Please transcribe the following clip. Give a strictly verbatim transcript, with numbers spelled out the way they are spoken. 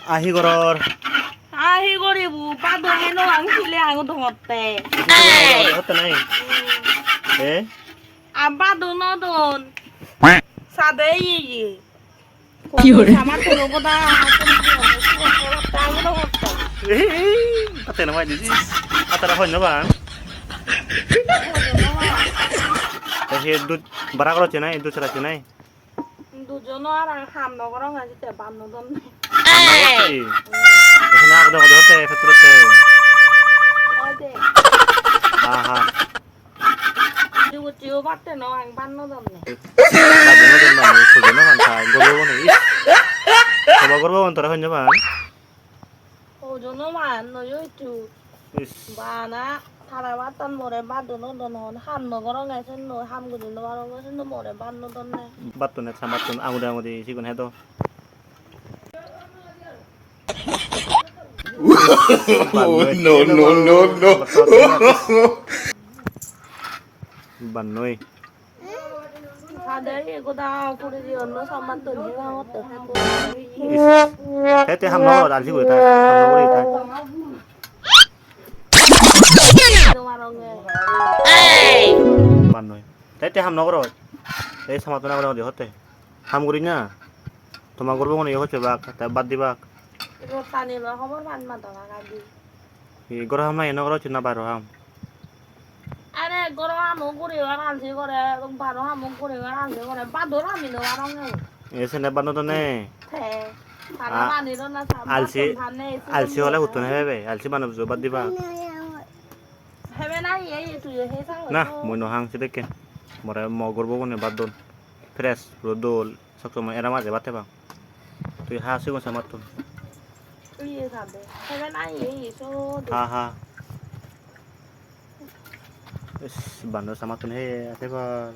Ahi goror. Ahi goribu, bado heno ang sile ang dongotte. Hotte nai. Eh? A bado no don. Sade iye iye. Ki hore? Amar tolo boda. Ang dongotte. Eh, eh, tate no mai diji. Atara hoi no bang. Te he dud bara gorotte nai, dud sara nai. Dujono ar ang ham no gorong, aji te banno don. Ei, ekhane agede agede hotte, hotte, hotte. Oi de. Ha, ha. Dugucchiyo batte no, ang banno don ne. Banno don, banno, sujo no pan ta, gorbo bone, is. Hoba gorbo bon tore honne pan. Ojono man noyo hissu. Is. Bana tara battan more bado no don, hon ham no goronge senno, ham guri no paronge senno, more bad no donne. Battun ek samattun angudi angudi sigun hedo. No, no, no, no. Bannoi. Sade ye goda puri di onno samban tuli bangotte. Is. Te te ham no gor, alsi guri thai. Ham no guri thai. Bannoi. Te te ham no gor. Ei samattun agede agede hotte. Ham guri na. Toma gorbo gune hoche bak, te bad di bak. Rottani lo hobor pan ma dona gadi. Hi goro ham nahi, no goro, na baro ham? Are goro hamo guribar alsi gore, baro hamo guribar alsi gore, bador ami no parong. E sene bad no done. Te, tara pani dona sa, alsi, bathroom thanne, alsi hole huttun hebe, alsi manuj jo bad diba. Hebe na iye, iye, tui he sang. Na, mui no hang sedekke. More mo gorbo gune bad don. Fresh, puro dol. Sok somoi era maje bhat hebang. Tui ha sigon samattun. Iye sade. Hebe na iye, iye so. Ha, ha. Is, bando samattun he ate bal.